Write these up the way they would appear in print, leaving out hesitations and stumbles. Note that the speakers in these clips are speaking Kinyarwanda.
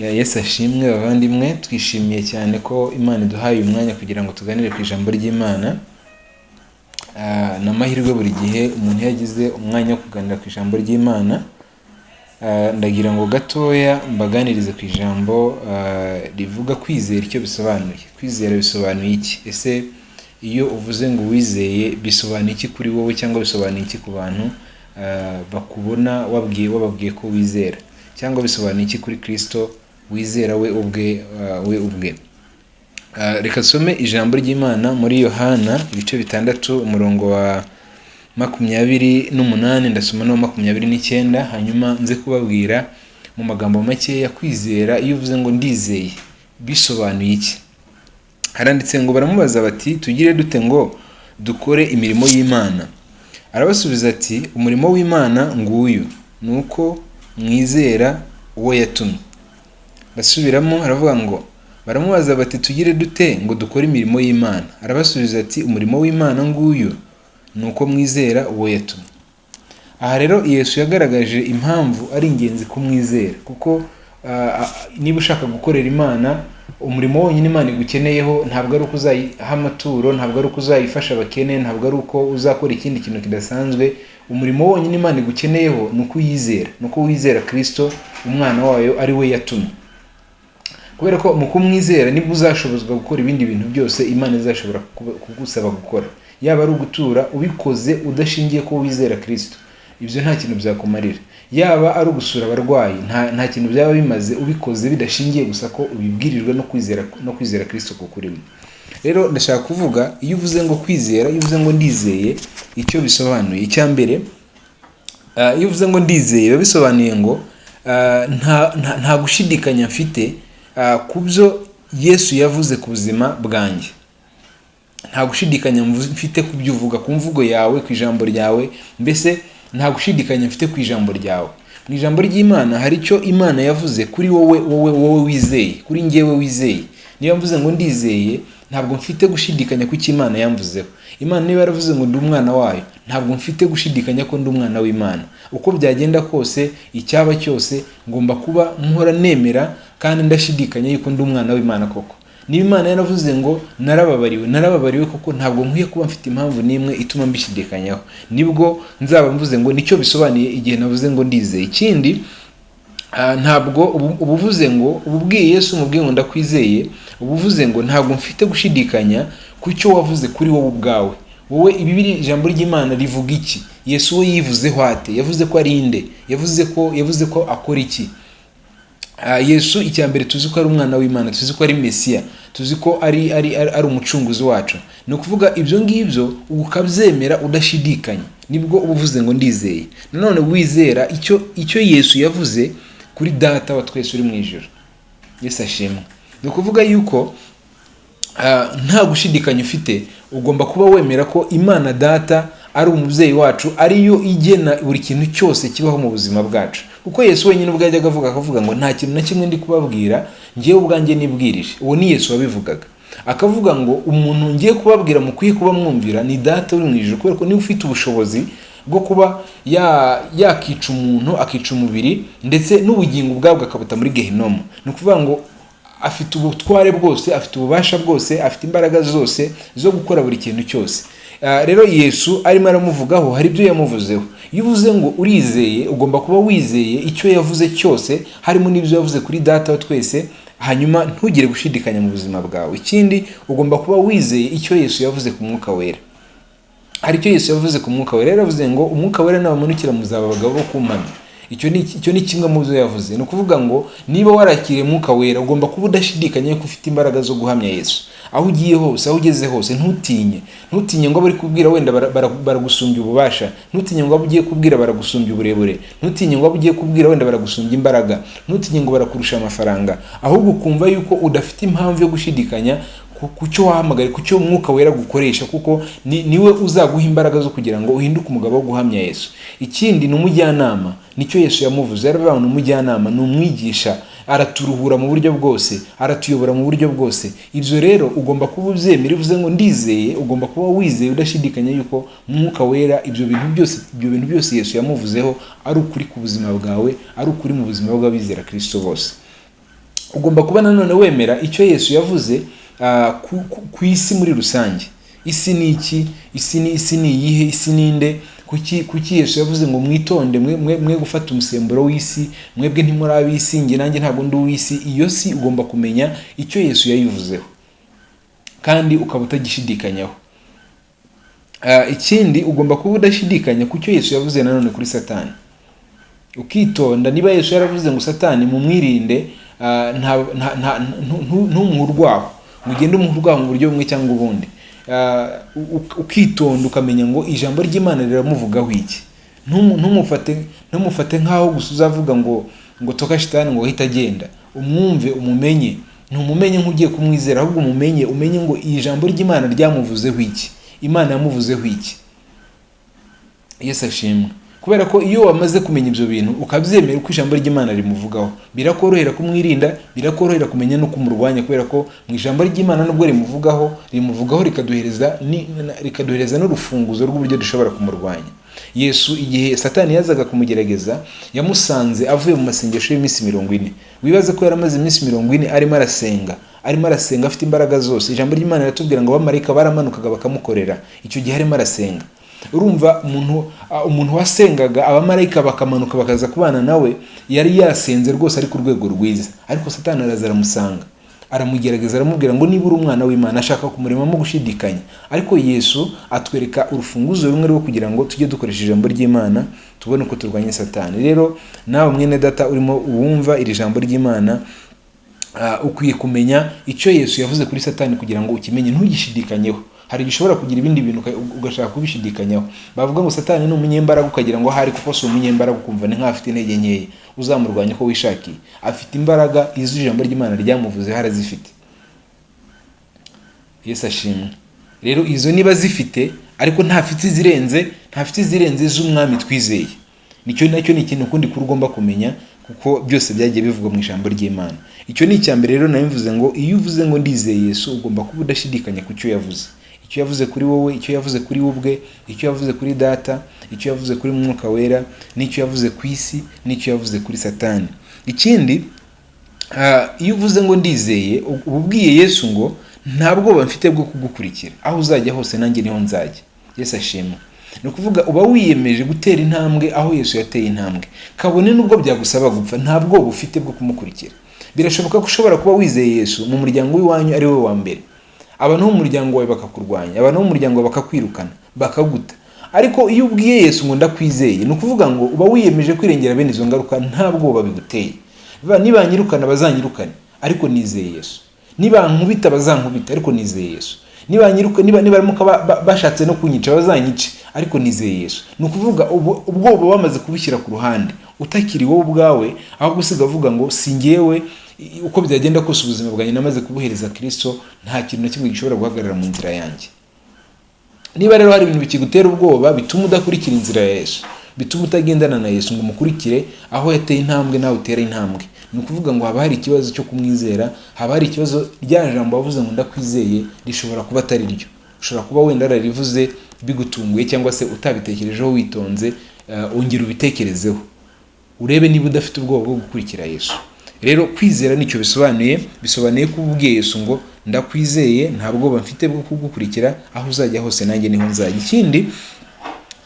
Yesu ashimwe bavandimwe. Twishimiye cyane ko Imana iduhaye uyu mwanya kugira ngo tuganire ku ijambo ry'Imana. Ni amahirwe buri gihe umuntu iyo agize umwanya wo kuganira ku ijambo ry'Imana. Ndagira ngo gatoya mbaganirize ku ijambo rivuga kwizera icyo bisobanuye. Kwizera bisobanuye iki? Ese iyo uvuze ngo wizeye, bisobanuye iki kuri wowe, cyangwa bisobanuye iki ku bantu bakubona wabwiye wababwiye ko wizera, cyangwa bisobanuye iki kuri Kristo wizera we ubwe? Reka nsome ijambo ry'Imana muri Yohana ibice 6, umurongo wa 28, ndasoma n'uwa 29, hanyuma nze kubabwira mu magambo makeya kwizera. Iyo uvuze ngo ndizeye, bisobanuye iki? Haranditse ngo: "Baramubaza bati: 'Tugire dute ngo dukore imirimo y'Imana?' Arabasubiza ati: 'Umurimo w'Imana nguyu, ni uko mwizera uwo yatumye.'" Ndasubiramo, aravuga ngo: "Baramubaza bati: 'Tugire dute ngo dukore imirimo y'Imana?' Arabasubiza ati: 'Umurimo w'Imana nguyu, ni uko mwizera uwo yatumye.'" Aha rero Yesu yagaragaje impamvu ari ingenzi kumwizera, kuko niba ushaka gukorera Imana, umurimo wonyine Imana igukeneyeho ntabwo ari uko uzayiha amaturo, ntabwo ari uko uzayifasha abakene, ntabwo ari uko uzakora ikindi kintu kidasanzwe. Umurimo wonyine Imana igukeneyeho ni uko uyizera, ni uko wizera Kristo umwana wayo, ari we yatumye, kubera ko mu kumwizera nibwo uzashobozwa gukora ibindi bintu byose Imana izashobora kugusaba gukora. Yaba ari ugutura, ubikoze udashingiye ko wizera Kristo, ibyo nta kintu byakumarira. Yaba ari ugusura abarwayi, nta kintu byaba bimaze ubikoze bidashingiye gusa ko ubibwirijwe no kwizera Kristo kukurimo. Rero ndashaka kuvuga, iyo uvuze ngo kwizera, iyo uvuze ngo ndizeye, icyo bisobanuye. Icya mbere, iyo uvuze ngo ndizeye, biba bisobanuye ngo nta gushidikanya mfite ku byo Yesu yavuze ku buzima bwanjye. Nta gushidikanya mfite ku byo uvuga, ku mvugo yawe, ku ijambo ryawe. Mbese nta gushidikanya mfite ku ijambo ryawe. Mu ijambo ry'Imana hari icyo Imana yavuze kuri wowe, wowe wizeye, kuri njyewe wizeye. Niba mvuze ngo ndizeye, ntabwo mfite gushidikanya ku cyo Imana yamvuzeho. Imana niba yaravuze ngo ndi umwana wayo, ntabwo mfite gushidikanya ko ndi umwana w'Imana. Uko byagenda kose, icyaba cyose, ngomba kuba mpora nemera kandi ndashidikanya yuko ndi umwana w'Imana koko. Niba Imana yaravuze ngo narababariwe, narababariwe koko. Ntabwo nkwiye kuba mfite impamvu n'imwe ituma mbishidikanyaho. Nibwo nzaba mvuze ngo nicyo bisobanuye igihe navuze ngo ndizeye. Ikindi, ntabwo uba uvuze ngo uba ubwiye Yesu, umubwiye ngo ndakwizeye, uba uvuze ngo ntabwo mfite gushidikanya ku cyo wavuze kuri wowe ubwawe. Wowe ibibiri, ijambo ry'Imana rivuga iki? Yesu we yivuzeho ate? Yavuze ko ari inde? Yavuze ko akora iki? Yesu, icya mbere, tuzi ko ari umwana w'Imana, tuzi ko ari Mesiya, tuzi ko ari umucunguzi wacu. Ni ukuvuga ibyo ngibyo ukabyemera udashidikanya, nibwo uba uvuze ngo ndizeye. Nanone wizera icyo Yesu yavuze kuri Data wa twese uri mu ijuru. Yesu ashimwe. Ni ukuvuga yuko nta gushidikanya ufite, ugomba kuba wemera ko Imana Data ari umubyeyi wacu, ariyo igena buri kintu cyose kibaho mu buzima bwacu, kuko Yesu wenyine ubwo yajyaga avuga, akavuga ngo: "Nta kintu na kimwe ndi kubabwira ngewe ubwanjye nibwirije." Uwo ni Yesu wabivugaga, akavuga ngo: "Umuntu ngiye kubabwira mukwiye kuba mwumvira ni Data uri mu ijuru, kubera ko niba ufite ubushobozi bwo kuba yakica umuntu, akica umubiri ndetse n'ubugingo ubwabwo akabuta muri Gehinomu." Ni ukuvuga ngo afite ubutware bwose, afite ububasha bwose, afite imbaraga zose zo gukora buri kintu cyose. Rero Yesu arimo aramuvugaho, hari ibyo yamuvuzeho. Iyo uvuze ngo urizeye, ugomba kuba wizeye icyo yavuze cyose, harimo n'ibyo yavuze kuri Data wa twese, hanyuma ntugire gushidikanya mu buzima bwawe. Ikindi, ugomba kuba wizeye icyo Yesu yavuze ku Mwuka Wera. Hari icyo Yesu yavuze ku Mwuka Wera. Yaravuze ngo: "Umwuka Wera nabamanukira, muzaba abagabo bo kumpamya." Icyo ni kimwe mu byo yavuze. Ni ukuvuga ngo niba warakiriye Mwuka Wera, ugomba kuba udashidikanya ko ufite imbaraga zo guhamya Yesu aho ugiye hose, aho ugeze hose. Ntutinye ngo abo uri kubwira wenda baragusumbya ububasha, ntutinye ngo abo ugiye kubwira baragusumbya uburebure, ntutinye ngo abo ugiye kubwira wenda baragusumbya imbaraga, ntutinye ngo barakurusha amafaranga, ahubwo ukumva yuko udafite impamvu yo gushidikanya ku cyo wahamagare, ku cyo Umwuka Wera gukoresha, kuko niwe uzaguha imbaraga zo kugira ngo uhinduke umugabo wo guhamya Yesu. Ikindi, ni umujyanama. Nicyo Yesu yamuvuze. Yaravuga ngo ni umujyanama, ni umwigisha, araturuhura mu buryo bwose, aratuyobora mu buryo bwose. Ibyo rero ugomba kuba ubyemera. Uvuze ngo ndizeye, ugomba kuba wizeye udashidikanya yuko Mwuka Wera, ibyo bintu byose Yesu yamuvuzeho ari ukuri ku buzima bwawe, ari ukuri mu buzima bw'abizera Kristo bose. Ugomba kuba nanone wemera icyo Yesu yavuze ku isi muri rusange. Isi ni iki? Isi ni iyihe? Isi ni nde? Kuki Yesu yavuze ngo mwitonde, mwe gufata umusemburo w'isi, mwebwe ntimuri ab'isi, njye nanjye ntabwo ndi uw'isi? Iyo si ugomba kumenya icyo Yesu yayivuzeho kandi ukaba utagishidikanyaho. Ikindi, ugomba kuba udashidikanya ku cyo Yesu yavuze nanone kuri Satani, ukitonda. Niba Yesu yaravuze ngo Satani mumwirinde, ntumuhe urwaho, ngo ugende umuhe urwaho mu buryo bumwe cyangwa ubundi, ukitonda ukamenya ngo ijambo ry'Imana riramuvugaho iki. Ntumufate nk'aho gusa uzavuga ngo toka shitani, ngo ahite agenda. Umwumve, umumenye. Ntumumenye nk'ugiye kumwizera, ahubwo umumenye, umenye ngo iri jambo ry'Imana ryamuvuzeho iki, Imana yamuvuzeho iki. Yesu ashimwe. Kubera ko iyo wamaze kumenya ibyo bintu, ukabyemera uko ijambo ry'Imana rimuvugaho, birakorohera kumwirinda, birakorohera kumenya no kumurwanya, kubera ko mu ijambo ry'Imana nubwo rimuvugaho, rikaduhereza n'urufunguzo rw'uburyo dushobora kumurwanya. Yesu, igihe Satani yazaga kumugerageza, yamusanze avuye mu masengesho y'iminsi 40. Wibaze ko yaramaze iminsi 40 arimo arasenga, arimo arasenga afite imbaraga zose. Ijambo ry'Imana riratubwira ngo abamarayika baramanukaga bakamukorera icyo gihe arimo arasenga. Urumva umuntu wasengaga, abamarayika bakamanuka bakaza kubana nawe, yari yasenze rwose ari ku rwego rwiza. Ariko Satani araza aramusanga, aramugerageza, aramubwira ngo niba uri umwana w'Imana, ashaka kumuremamo gushidikanya. Ariko Yesu atwereka urufunguzo rumwe rwo kugira ngo tujye dukoresha ijambo ry'Imana, tubone uko turwanya Satani. Rero nawe mwene data urimo wumva iri jambo ry'Imana, ukwiye kumenya icyo Yesu yavuze kuri Satani kugira ngo ukimenye, ntugishidikanyeho. Hari igihe ushobora kugira ibindi bintu ugashaka kubishidikanyaho. Bavuga ngo Satani ni umunyembaraga, ukagira ngo ahari kuko si umunyembaraga, ukumva ni nk'aho afite intege nkeya, uzamurwanya uko wishakiye. Afite imbaraga, izo ijambo ry'Imana ryamuvuzeho arazifite. Yesu ashimwe. Rero izo niba zifite, ariko ntafite izirenze z'umwami twizeye. Nicyo nacyo ni ikintu ukundi kuri ugomba kumenya, kuko byose byagiye bivugwa mu ijambo ry'Imana. Icyo ni icya mbere. Rero nabivuze ngo iyo uvuze ngo ndizeye Yesu, ugomba kuba udashidikanya ku cyo yavuze, icyo yavuze kuri wowe, icyo yavuze kuri we ubwe, icyo yavuze kuri Data, icyo yavuze kuri Mwuka Wera, n'icyo yavuze ku isi, n'icyo yavuze kuri Satani. Ikindi, iyo uvuze ngo ndizeye, uba ubwiye Yesu ngo nta bwoba mfite bwo kugukurikira, aho uzajya hose nanjye niho nzajya. Yesu ashimwe. Ni ukuvuga uba wiyemeje gutera intambwe aho Yesu yateye intambwe, kabone n'ubwo byagusaba gupfa, nta bwoba ufite bwo kumukurikira. Birashoboka ko ushobora kuba wizeye Yesu mu muryango w'iwanyu ari we wa mbere, abantu bo mu muryango wawe bakakurwanya, abantu bo mu muryango wawe bakakwirukana, bakaguta. Ariko iyo ubwiye Yesu ngo ndakwizeye, ni ukuvuga ngo uba wiyemeje kwirengera bene izo ngaruka nta bwoba biguteye. Nibanyirukana bazanyirukane, ariko nizeye Yesu. Nibankubita bazankubita, ariko nizeye Yesu. Nibanyiruka, nibaramuka bashatse no kunyica, bazanyice, ariko nizeye Yesu. Ni ukuvuga ubwoba bamaze kubushyira ku ruhande, utakiri wowe ubwawe, ahubwo usiga avuga ngo si njyewe, uko byagenda kose ubuzima bwanjye namaze kubuhereza Kristo, nta kintu na kimwe gishobora guhagarara mu nzira yanjye. Niba rero hari ibintu bikigutera ubwoba bituma udakurikira inzira ya Yesu, bituma utagendana na Yesu ngo umukurikire aho yateye intambwe nawe utere intambwe, ni ukuvuga ngo haba hari ikibazo cyo kumwizera, haba hari ikibazo. Rya jambo wavuze ngo ndakwizeye rishobora kuba atari ryo. Ushobora kuba wenda wararivuze bigutunguye cyangwa se utabitekerejeho witonze. Ongera ubitekerezeho, urebe niba udafite ubwoba bwo gukurikira Yesu. Rero kwizera nicyo bisobanuye. Bisobanuye ko uba ubwiye Yesu ngo ndakwizeye, nta bwoba mfite bwo kugukurikira, aho uzajya hose nanjye niho nzajya. Ikindi,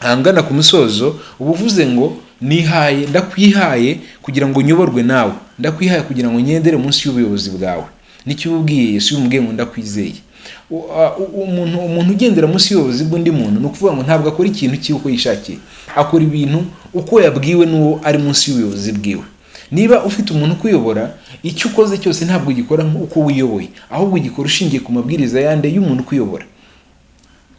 ahangana ku musozo, uba uvuze ngo nihaye, ndakwihaye kugira ngo nyoborwe nawe, ndakwihaye kugira ngo ngendere munsi y'ubuyobozi bwawe. Nicyo uba ubwiye Yesu iyo umubwiye ngo ndakwizeye. Umuntu ugendera munsi y'ubuyobozi bw'undi muntu, ni ukuvuga ngo ntabwo akora ikintu cyiwe uko yishakiye, akora ibintu uko yabwiwe n'uwo ari munsi y'ubuyobozi bwiwe. Niba ufite umuntu ukuyobora, icyo ukoze cyose ntabwo ugikora uko wiyoboye, ahubwo ugikora ushingiye ku mabwiriza yande? Y'umuntu ukuyobora.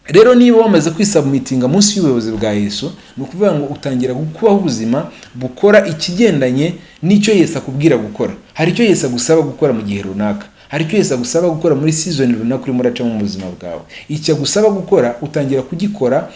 Rero niba wamaze kwisubmittinga munsi y'ubuyobozi bwa Yesu, ni ukuvuga ngo utangira kubaho ubuzima bukora ikigendanye n'icyo Yesu akubwira gukora. Hari icyo Yesu agusaba gukora mu gihe runaka, hari icyo Yesu agusaba gukora muri season runaka urimo uracamo mu buzima bwawe. Icyo agusaba gukora utangira kugikora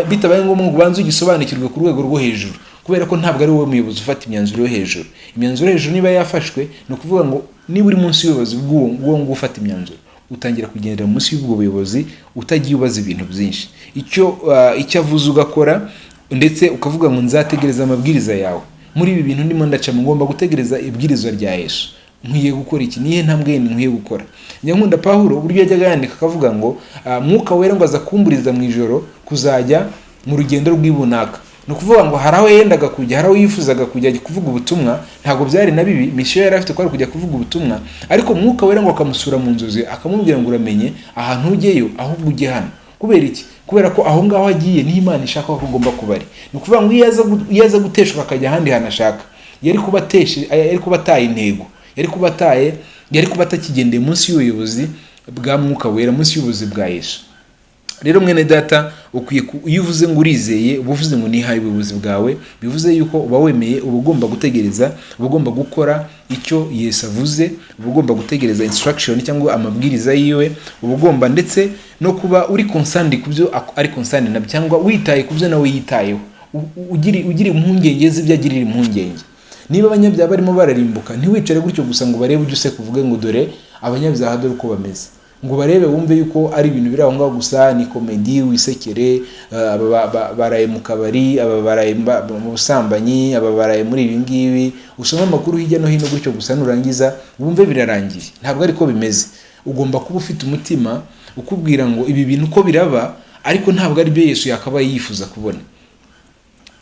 bitabaye ngombwa ngo ubanze ugisobanukirwe ku rwego rwo hejuru, kubera ko ntabwo ari wowe muyobozi ufata imyanzuro yo hejuru. Imyanzuro yo hejuru niba yafashwe, ni ukuvuga ngo niba uri munsi y'ubuyobozi bw'uwo nguwo ufata imyanzuro, utangira kugendera munsi y'ubwo buyobozi utagiye ubaza ibintu byinshi. Icyo avuze ugakora, ndetse ukavuga ngo nzategereza amabwiriza yawe. Muri ibi bintu ndimo ndacamo, ngomba gutegereza ibwirizwa rya Yesu. Nkwiye gukora iki? Nihe ntambwe yindi nkwiye gukora? Njya nkunda Pawulo, uburyo yajyaga yandika akavuga ngo Mwuka Wera ngo aza kumburiza mu ijoro kuzajya mu rugendo rw'ibunaka. Ni ukuvuga ngo hari aho yendaga kujya, hari aho yifuzaga kujya kuvuga ubutumwa. Ntabwo byari na bibi, mission yari afite ko ari kujya kuvuga ubutumwa, ariko Mwuka Wera ngo akamusura mu nzozi, akamubwira ngo uramenye ahantu ujyeyo, ahubwo ujye hano. Kubera iki? Kubera ko aho ngaho agiye niho Imana ishaka ko agomba kuba ari. Ni ukuvuga ngo iyo aza guteshuka akajya ahandi hantu ashaka, yari kuba ataye intego, yari kuba atakigendeye munsi y'ubuyobozi bwa Mwuka Wera, munsi y'ubuyobozi bwa Yesu. Rero mwene data, ukwiye iyo uvuze ngo urizeye, uba uvuze ngo nihaye ubuyobozi bwawe. Bivuze yuko uba wemeye, uba ugomba gutegereza, uba ugomba gukora icyo Yesu avuze, uba ugomba gutegereza instruction cyangwa amabwiriza yiwe, uba ugomba ndetse no kuba uri concerned ku byo ari concerned nabyo, cyangwa witaye ku byo nawe yitayeho, ugira impungenge z'ibyo agirira impungenge. Niba abanyabyaha barimo bararimbuka, ntiwicare gutyo gusa ngo barebe, ujye useka uvuge ngo dore abanyabyaha, dore uko bameze, ngo barebe wumve yuko ari ibintu biri aho ngaho gusa, ni comedy, wisekere. Aba baraye mu kabari, aba baraye mu busambanyi, aba baraye muri ibi ngibi, usome amakuru hirya no hino gutyo gusa, nurangiza wumve birarangiye. Ntabwo ariko bimeze. Ugomba kuba ufite umutima ukubwira ngo ibi bintu uko biraba, ariko ntabwo ari byo Yesu yakabaye yifuza kubona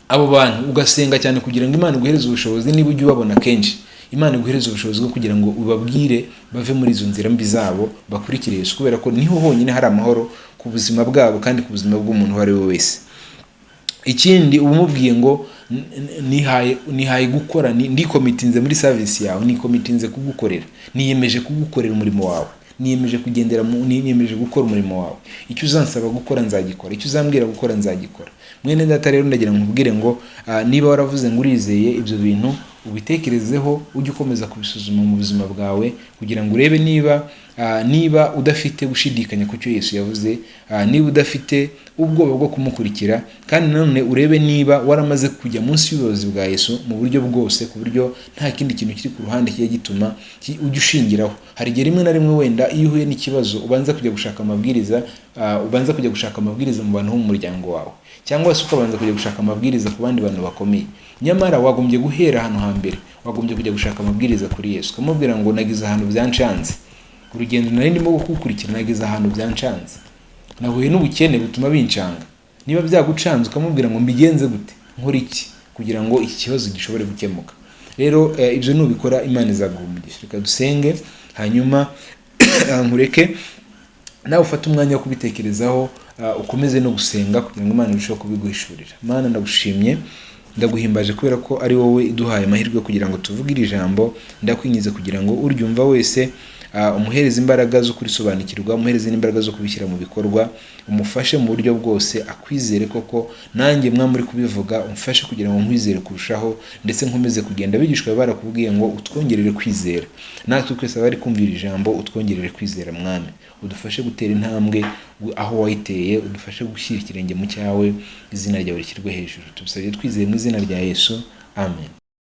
abo bantu. Ugasenga cyane kugira ngo Imana iguhereze ubushobozi. Niba ujya ubabona kenshi, Imana iguhereze ubushobozi bwo kugira ngo ubabwire bave muri izo nzira mbi zabo, bakurikire Yesu, kubera ko niho honyine hari amahoro ku buzima bwabo kandi ku buzima bw'umuntu uwo ari we wese. Ikindi, uba umubwiye ngo nihaye gukora, ndicommittinze muri service yawe, nicommittinze kugukorera, niyemeje kugukorera umurimo wawe, niyemeje kugendera mu niyemeje gukora umurimo wawe. Icyo uzansaba gukora nzagikora, icyo uzambwira gukora nzagikora. Mwene data, rero ndagira ngo nkubwire ngo niba waravuze ngo urizeye, ibyo bintu ubitekerezeho, ujye ukomeza kubisuzuma mu buzima bwawe kugira ngo urebe niba udafite gushidikanya ku cyo Yesu yavuze, niba udafite ubwoba bwo kumukurikira, kandi nanone urebe niba waramaze kujya munsi y'ubuyobozi bwa Yesu mu buryo bwose, ku buryo nta kindi kintu kiri ku ruhande kijya gituma ujya ushingiraho. Hari igihe rimwe na rimwe wenda iyo uhuye n'ikibazo ubanza kujya gushaka amabwiriza, ubanza kujya gushaka amabwiriza mu bantu bo mu muryango wawe, cyangwa se ukabanza kujya gushaka amabwiriza ku bandi bantu bakomeye. Nyamara wagombye guhera ahantu hambere, wagombye kujya gushaka amabwiriza kuri Yesu, ukamubwira ngo nagize ahantu byancanze, urugendo nari ndimo kugukurikira nageze ahantu byancanze, nahuye n'ubukene butuma bincanga. Niba byagucanze, ukamubwira ngo mbigenze gute, nkora iki kugira ngo iki kibazo gishobore gukemuka? Rero ibyo nubikora, Imana izaguha umugisha. Reka dusenge, hanyuma nkureke nawe ufate umwanya wo kubitekerezaho, ukomeze no gusenga kugira ngo Imana irusheho kubiguhishurira. Mana, ndagushimye, ndaguhimbaje kubera ko ari wowe iduhaye amahirwe kugira ngo tuvuge iri jambo. Ndakwinginze kugira ngo uryumva wese umuhereze imbaraga zo kurisobanukirwa, umuhereze n'imbaraga zo kubishyira mu bikorwa, umufashe mu buryo bwose akwizere koko. Nanjye mwami uri kubivuga, umfashe kugira ngo nkwizere kurushaho, ndetse nkomeze kugenda. Abigishwa barakubwiye ngo utwongerere kwizera. Natwe twese abari kumvira ijambo, utwongerere kwizera Mwami, udufashe gutera intambwe aho wayiteye, udufashe gushyira ikirenge mu cyawe, izina ryawe rishyirwe hejuru. Tubisabye twizeye mu izina rya Yesu, amen.